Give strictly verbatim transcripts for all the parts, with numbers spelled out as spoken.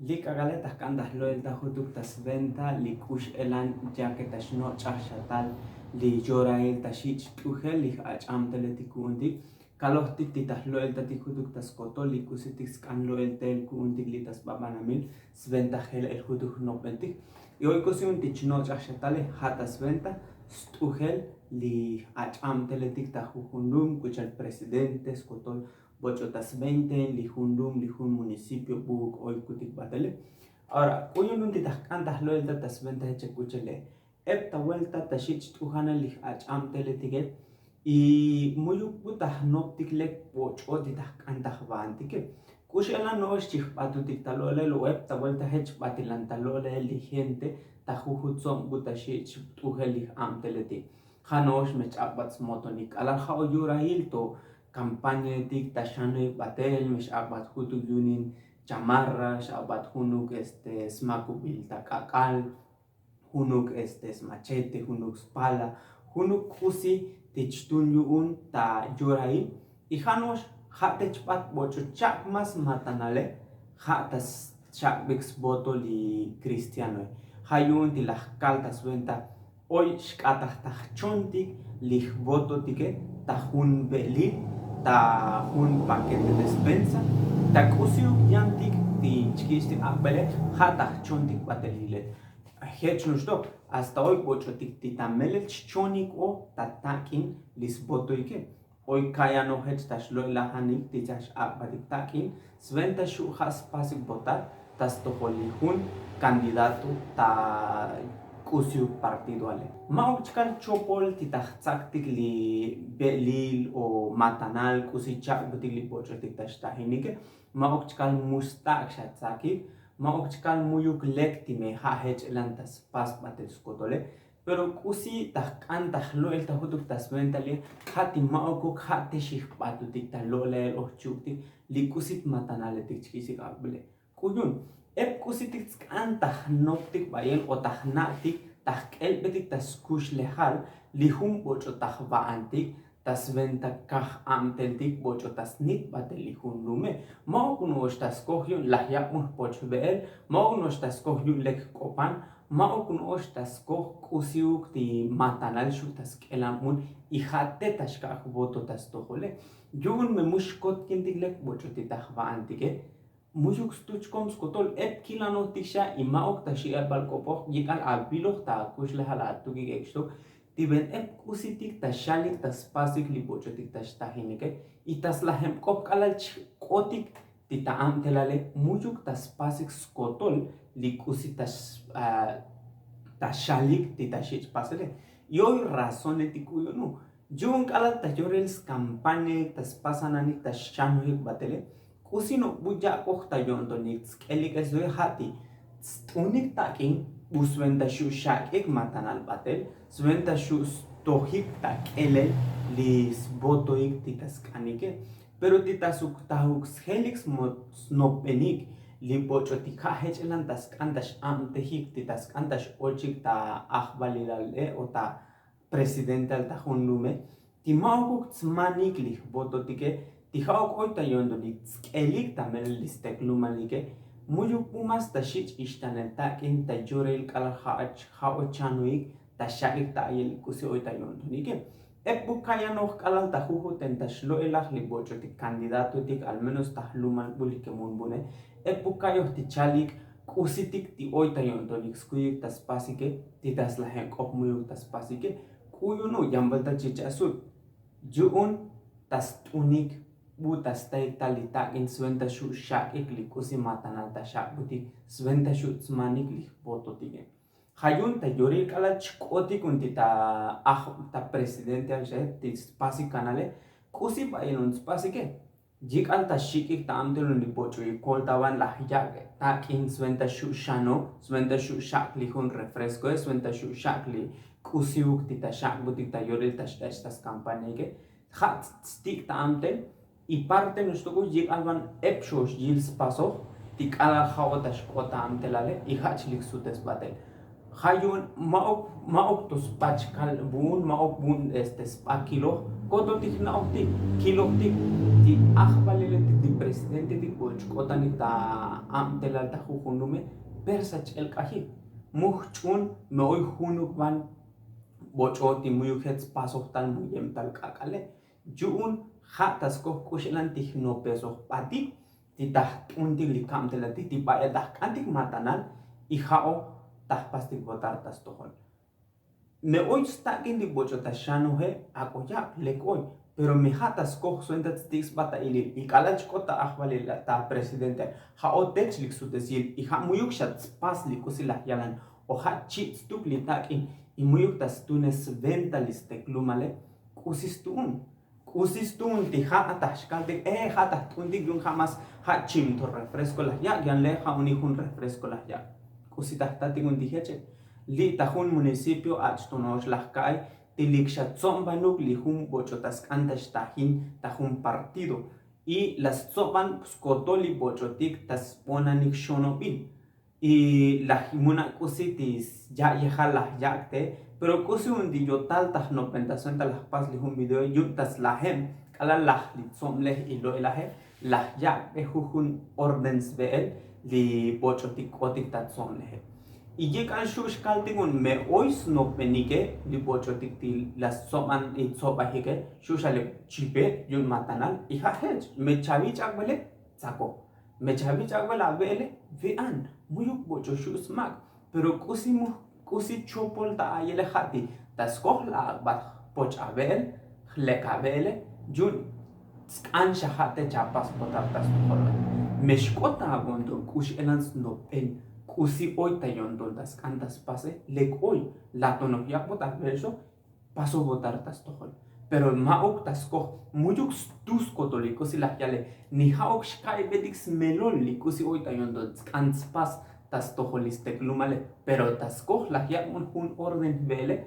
Lik k'ak'ale ta jk'an ta jlo'el ta jutuk ta sventa li k'u x'elan, ya ke ta xnoch'aj xa tal li yorail ta xich' t'ujel li j'ach'am teletik ku'untik. Kalojtik ti ta jlo'el tatik jutuk ta skotol li k'usitik sk'an lo'el tel ku'untik li ta sba banamil sventa jela'il jutuk jnopbentik. Y oy k'usi un ti chnoch'aj xa tale ja' ta sventa st'ujel li j'ach'am teletik ta jujun lum k'u cha'al presidente skotol boch'o ta sbenten li jun lum li jun municipio buk oy kutik batele. Ahora k'u yu'un ti ta jk'an ta jlo'el ta ta sventa jech k'u cha'ale ep ta vuelta ta xich' t'ujanal li j'ach'am teletike. Y mu'yuk bu ta jnoptik lek boch'o ti ta jk'an ta jva'antike. K'u x'elan no'ox chi jbatutik ta lo'lel o ep ta vuelta jech batilan ta lo'lel li gente ta jujutsob bu ta xich' t'ujel li j'am teletik. Ja' no'ox me ch'ak'bat smotonik k'alal ja' o yorail to kampañaetik ta xanoik batel me x'ak'bat jutuk yunin chamarra x'ak'bat junuk este smakubil ta k'ak'al, junuk este smachete junuk spala, junuk k'usi ti chtun yu'un ta yorail. Y ja' no'ox ja' te chbat boch'o chak' mas matanale ja' ta xak'bik svoto li kristianoe. Ja' yu'un ti laj kal ta sventa oy xk'ataj ta jchontik li jvototike ta jun be'lil ta jun pakete despensa ta k'usiuk yantik ti chkich'tik ak'bele. Ja' ta jchontik batel jilel jech nuxtok hasta oy boch'otik ti ta melel chchonik o ta tak'in li svotoike. Oy ka'yanoj jech ta xlo'elajanik ti ta xak'batik tak'in sventa xu' ja' spasik votar ta stojol li jun kandidato ta k'usiuk partidoale. Ma'uk chkal chopol ti ta jtsaktik li be'lil o matanal k'usi chak'butik li boch'otik ta xtajinike. Ma'uk chkal mux stak' xa tsakik. Ma'uk chkal mu'yuk lek ti me ja' jech elan ta spas batel skotole. Pero k'usi ta jk'an ta jlo'el ta jutuk ta sventa li ja' ti ma'ukuk ja' te xijbatutik ta lo'lel o jchuktik li k'usi tmatanaletik chkich'tik ak'bele. K'u yu'un ep k'usitik tsk'an ta jnoptik bayel o ta jna'tik ta jk'elbetik ta skuxlejal li jun boch'o ta jva'antik ta sventa kaj abteltik boch'o ta snit batel li jun lume. Ma'uk no'ox ta skoj yu'un laj yak'bun jpoch jbe'el. Ma'uk no'ox ta skoj yu'un lek jk'opan. Ma'uk no'ox ta skoj k'usiuk ti matanal xu' ta sk'elanbun. Y ja' te ta xkak' jvoto ta stojole yu'un me mux xkotkintik lek boch'o ti ta jva'antike. Mu'yuk stuchkom skotol ep kilanojtik xa y ma'uk ta xi'ebal k'opoj yik'al aviloj ta akuxlejal atukik ek'xtok ti ven ep k'usitik ta xalik ta spasik li boch'otik ta xtajinike. Y ta slajem k'op k'alal chk'otik ti ta abtelale mu'yuk ta spasik skotol li k'usi ta xalik ti ta xich' pasele. Y oy razonetik k'u yu'un u yu'un k'alal ta yorel skampañaik ta spasananik ta xchanojik batele. K'usi no' bu yak'oj ta yo'ntonik tsk'elik eso ja' ti st'unik tak'in bu sventa xu' xak'ik matanal batel sventa xu' stojik ta k'elel li svotoik ti ta sk'anike. Pero ti ta suk tajuk sjelik snopbenik li boch'otik ja' jech elan ta sk'an ta x'abtejik ti ta sk'an ta x'ochik ta ajvalilale o ta presidenteal ta jun lume ti ma'ukuk tsmanik li jvototike ti ja'uk oy ta yo'ntonik tsk'elik ta melel li steklumalike. Mu'yuk bu mas ta xich' ixtanel tak'in ta yorail k'alal ja' o chanoik ta xak'ik ta ayel li k'usi oy ta yo'ntonike. Ep bu ka'yanoj k'alal ta jujuten ta xlo'elaj li boch'otik kandidatotik al menos ta jlumal bu li kemunbune ep bu ka'yoj ti chalik k'usitik ti oy ta yo'ntonik skuyik ta spasike ti ta slajem k'op mu'yuk ta spasike. K'u yu'un u yan vuelta chicha' sut yu'un ta st'unik bu ta staik tal li tak'in sventa xu' xak'ik li k'usi matanal ta xak'butik sventa xu' tsmanik li jvototike. Ja' yu'un ta yorail k'alal chk'otik un ti ta aj ta presidenteal xa ti spasik kanale. K'usi bayel un spasike yik'al ta xik'ik ta abtelun li boch'oik koltavan laj yak' tak'in sventa xu' xanoj sventa xu' xak' li jun refrescoe sventa xu' xak' li k'usiuk ti ta xak'butik ta yorail ta xk'ech' ta skampañaike. Ja' tstik' ta abtel y parte nuxtoku yik'al van ep xox yil spasoj ti k'alal ja' o ta xk'ot ta abtelale y ja' chlik sutes batel. Ja' yu'un ma'uk ma'uk to spach kal bu'un ma'uk bu'un este spakiloj. Kototik na'ojtik kilojtik ti ajvalelotik ti presidentetik boch'k'otanik ta abtelal ta jujunume. Persa ch'elk'ajik muj ch'un me oy junuk van boch'o ti muyuk jet spasoj tal muyem tal k'ak'ale. Yu'un ja' ta skoj k'u x'elan ti jnopesoj batik ti ta jt'untik li kabtelatik ti bayal ta jk'antik matanal. Y ja'o ta jpastik votar ta stojol. Me oy stak'in li boch'o ta xanoje ak'o yak' lek oy. Pero me ja' ta skoj suenta tstik sba ta ilil y k'alal chk'ot ta ajvalil ta presidente ja'o tech li ksutesil y ja' muyuk xa tspas li k'usi laj yalan o ja' chich' stuk li tak'in y muyuk ta stunes sventa li stek lumale. K'usi stu'un k'usi stu'un ti ja' ta jxkaltik e ja' ta jt'untik yu'un ja' más ja' chim to refresco laj yak' yan le ja' unik jun refresco laj yak'. K'usi ta jtatik un ti jeche li' ta jun municipio ach' to no'ox laj ka'ay ti lik xa tso'nbanuk li jun boch'o ta sk'an ta xtajin ta jun partido y la stso'ban skotol li boch'otik ta sbonanik xonobil. Y laj muna' k'usi ti sya'yejal laj yak' te pero k'usi un ti yotal ta jnopen ta sventa laj jpas li jun video yu'un ta slajeb k'alal laj li tso'mlej y lo'elaje laj yak'be jujun orden sbe'el li boch'otik k'otik ta tso'mleje. Y yik'an xu' xkaltik un me oy snopenike li boch'otik ti la stsoban y tsobajike xu' xa lek chipe yu'un matanal y ja' jech me chavich'akbele tsako. Me chavich'akbel ave'ele ve'an muyuk boch'o xu' smak. Pero k'usi muj k'usi chopol ta a'yele ja' ti ta skoj la ak'bat jpoch' ave'el jlek ave'ele yu'un sk'an xa ja' te chapas votar ta stojol. Me xk'ot ta avonton k'u x'elan snopen k'usi oy ta yonton ta sk'an ta spase lek oy la tonoj yak'bot ave'el xo paso votar ta stojol. Pero ma'uk ta skoj muyuk stu skotolik k'usi laj yale ni ja'uk xka'ibetik smelol li k'usi oy ta yonton sk'an spas ta stojol li stek lumale. Pero ta skoj laj yak'bon jun orden jve'ele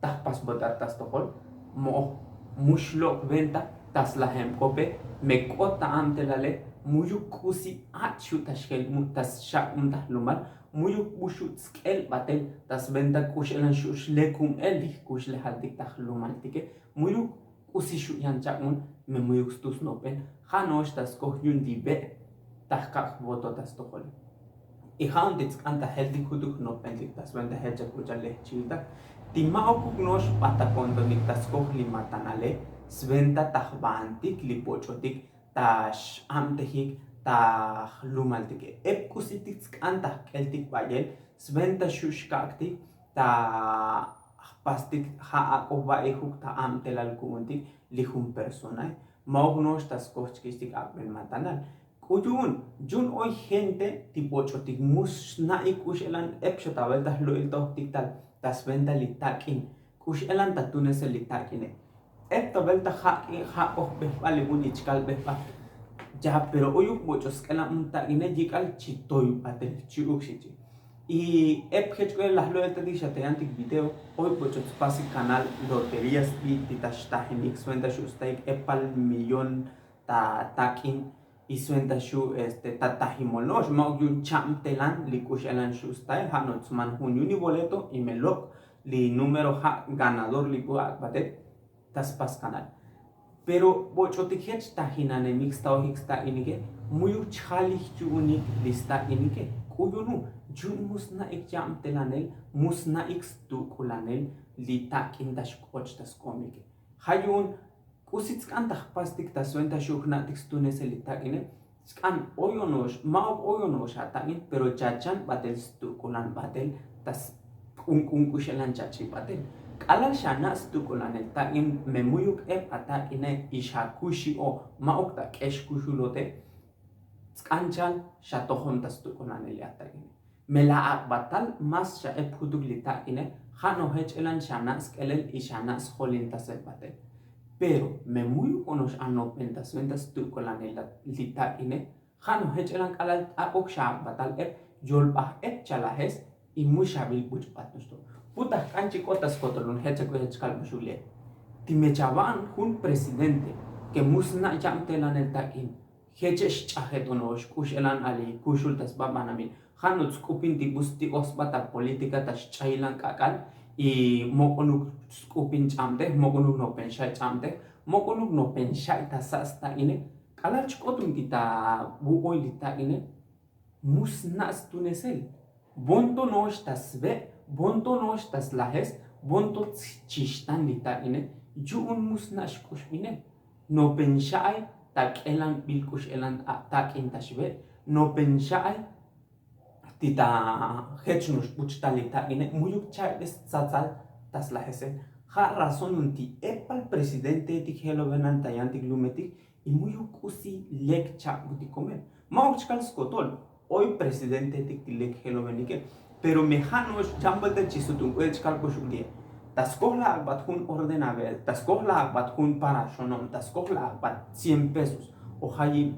ta jpas votar ta stojol mo'oj mux lok' venta ta slajeb k'ope me k'ot ta abtelale. Muyuk k'usi ach' xu' ta xjel ta xak'bon ta jlumal muyuk bu xu' tsk'el batel ta sventa k'u x'elan xu' xlekubel li jkuxlejaltik ta jlumaltike. Muyuk k'usi xu' yan chak'bon me muyuk stu snopen ja' no'ox ta skoj yu'un ti be' ta jkak' jvoto ta stojole. Y ja' un ti tsk'an ta jeltik jutuk jnopentik ta sventa jech chak k'u cha'al lej chivtak ti ma'ukuk no'ox b'at ta ko'ntonik ta skoj li matanale sventa ta jvantik li boch'otik ta x'abtejik ta jlumaltike ep k'usitik tsk'an ta jk'eltik b'ayel sventa xu' xkak'tik ta jpastik ja' ak'o va'ijuk ta abtelal ku'untik li jun personae. Ma'uk no'ox ta skoj chkixtik ak'bel matanal k'u yu'un yu'un oy gente ti boch'otik mus xna'ik k'u x'elan ep xa ta avel ta jlo'il tojtik tal ta sventa li tak'in k'u x'elan ta tunesel li tak'ine. Ep ta velta ja' k'ojbejbal li bun ichkalbejbal ya pero oyuk boch'o sk'elan un tak'ine yik'al chi toy batel chi'uk xichi. Y ep jech k'oel laj lo'eltatik xa ta yantik video oy boch'o tspasik kanal lotería sbi ti ta xtajinik sventa xu' staik epal millón ta tak'in. Y sventa xu' este ta tajimol no'ox ma'uk yu'un cha'mtelan li k'u x'elan xu' stael ja' no'ox tsman jun yu'un li boleto y me lok' li número ja' ganador li k'u ak'batel ta spas kanal. Pero boch'otik jech tajinanemik staojik stak'inike muyuk chjalij yu'unik li stak'inike. K'u yu'un u yu'un mu sna'ik yabtelanel mu sna'ik stuk'ulanel li tak'in ta xk'och ta sk'omike. Ja' yu'un k'usi tsk'an ta jpastik ta sventa xu' jna'tik stunesel li tak'ine. Tsk'an oy ono'ox ma'uk oy ono'ox atak'in pero chachan batel stuk'ulan batel ta sk'unk'un k'u xelan chach'i batel. K'alal xana' stuk'ulanel tak'in me muyuk ep atak'ine y xakuxi o ma'uk ta k'ex kuxulote. Tsk'an chal xatojon ta stuk'ulanel li atak'ine. Me la ak'batal más xa ep jutuk li tak'ine ja' nojech elan xana' sk'elel y xana' sjolintasel batel. Pero me muyuk ono'ox anopen ta sventa stuk'ulanel li tak'ine ja' nojech elan k'alal t'ak'ok xa ak'batal ep yolbaj ep chalajes. Y mu xabil buch'bat noxto puta jk'an chi k'ot ta skotolun jech ak'o jech kalbuxule. Ti me chava'an jun presidente ke mu sna' yabtelanel tak'in jeche' xch'ajet ono'ox k'u x'elan ali kuxul ta sba banamil. Ja' no tsk'upin ti bus ti osba ta polítika ta xch'ayilan k'ak'al. Y mok'onuk tsk'upin ch'abtej, mok'onuk nopen xa'i ch'abtej, mok'onuk nopen xa'i ta sa' stak'ine. K'alal chk'oton ti ta bu'oy li tak'ine, mu sna' stunesel. Bonto no'ox ta sbe', bonto no'ox ta slajes, bonto chixtan li tak'ine. Yu'un mu sna' xk'uxbine. Nopen xa'ay ta k'elanbil k'ux elan tak'in ta xbe', nopen xa'ay ti ta jech no'ox buchtal li tak'ine, mu'yuk cha'ibes tsatsal ta slajese. Ja' razón un ti epal presidenteetik jelobenan ta yantik lumetik, y mu'yuk k'usi lek cha'butik komel. Ma'uk chkal skotol, oy presidenteetik ti lek jelobenike. Pero me ja' no'ox chan buelta chisut un k'uel chkal k'uxuk li'e. Ta skojla'akbat jun orden a ve'el, ta skojla'akbat jun para xonom, ta skojla'akbat cien pesos o jayib,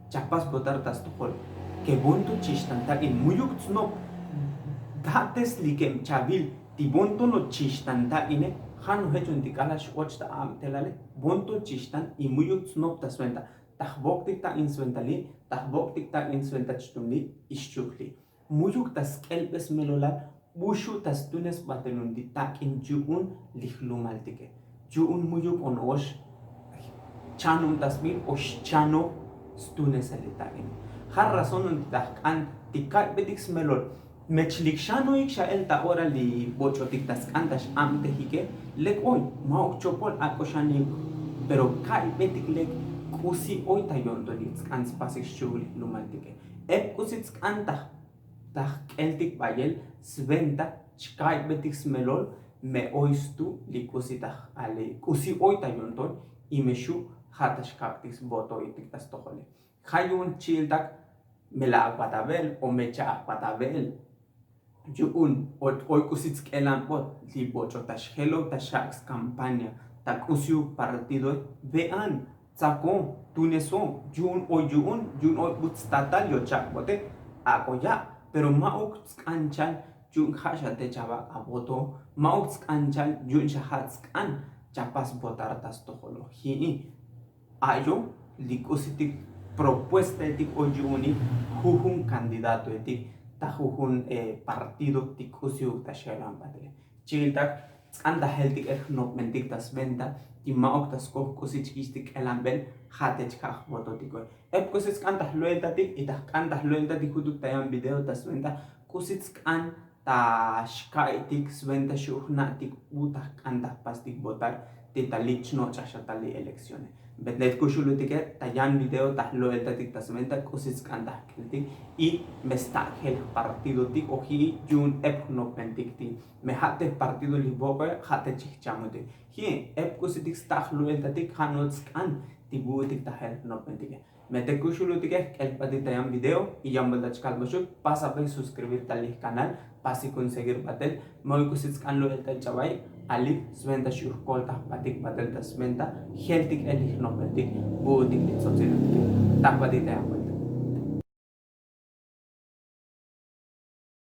chapas votar ta stojol. Ke bonto chixtan tak'in, mu'yuk tsnop. Da'tes likem chavil ti bonto no chixtan tak'ine. Ja' no jech un ti k'alal x'och ta abtelale, bonto chixtan y mu'yuk tsnop ta sventa. Ta jbok'tik tak'in sventa li', ta jbok'tik tak'in sventa chtumli y xchukli. Mu'yuk ta sk'elbes melolal, bu xu' ta stunes batel un ti tak'in yu'un li jlumaltike. Yu'un mu'yuk o no'ox chanum ta sbil o xchanoj stunesel li tak'in. Ja' razón un ti ta jk'an ti ka'ybetik smelol. Me chlik xanoik xa'el ta ora li boch'otik ta sk'an ta x'abtejike, lek oy, ma'uk chopol, ak'o xanik. Pero ka'ybetik lek k'usi oy ta yo'ntonik tsk'an spasik xchi'uk li jlumaltike. Ep k'usi tsk'an ta ta jk'eltik bayel sventa chka'ybetik smelol, me oy stu li k'usi ta jk'ali, k'usi oy ta yo'nton, y me xu' ja' ta xkak'tik sbotoitik ta stojole. Ja' yu'un chi'iltak me la'akbat ave'el o me cha'akbat ave'el. Yu'un oy k'usi tsk'elanbot li boch'o ta xjelob ta xak' skampaña ta k'usiuk partidoe, ve'an, tsako, tuneso, yu'un oy yu'un, yu'un oy bu tstatal yochak'bote. Ak'o ya', pero ma'uk tsk'an chal yu'un ja' xa te chavak' avoto, ma'uk tsk'an chal yu'un xa ja' tsk'an chapas votar ta stojolo. Ji'i ayo li k'usitik propuestaetik oy yu'unik jujun kandidatoetik ta jujun partido ti k'usiuk ta xjelanbatele. Chi'iltak tsk'an ta jeltik el jnopbentik ta sventa ti ma'uk ta skoj k'usi chkixtik k'elanbel, ja' te chka' jvototikoe. Ep k'usi tsk'an ta jlo'eltatik y ta jk'an ta jlo'eltatik jutuk ta yan video ta sventa, k'usi tsk'an ta xka'ytik sventa xu' jna'tik bu ta jk'an ta jpastik votar ti ta li' chnoch'aj xa ta li' eleccione. Betnet kuxulutike ta yan video ta jlo'eltatik ta sventa k'usi tsk'an ta jk'eltik y me stak' jel jpartidotik o ji'i yu'un ep jnopbentik ti me ja' te jpartido li jbokoe ja' te chijchamutik. Ji'i ep k'usitik stak' jlo'eltatik ja' no tsk'an ti bu'utik ta jel jnopbentike. Me te kuxulutike jk'elbatik ta yan video y yan buelta chkalboxuk pasa pe suskribir ta li jkanal, pasik un seguir batel. Me oy k'usi tsk'an lo'eltal ch'abaik alik sventa xu' jkoltajbatik batel ta sventa jeltik el li jnopbeltik bu'utik li tsotsirutike. Tajbatik ta yan.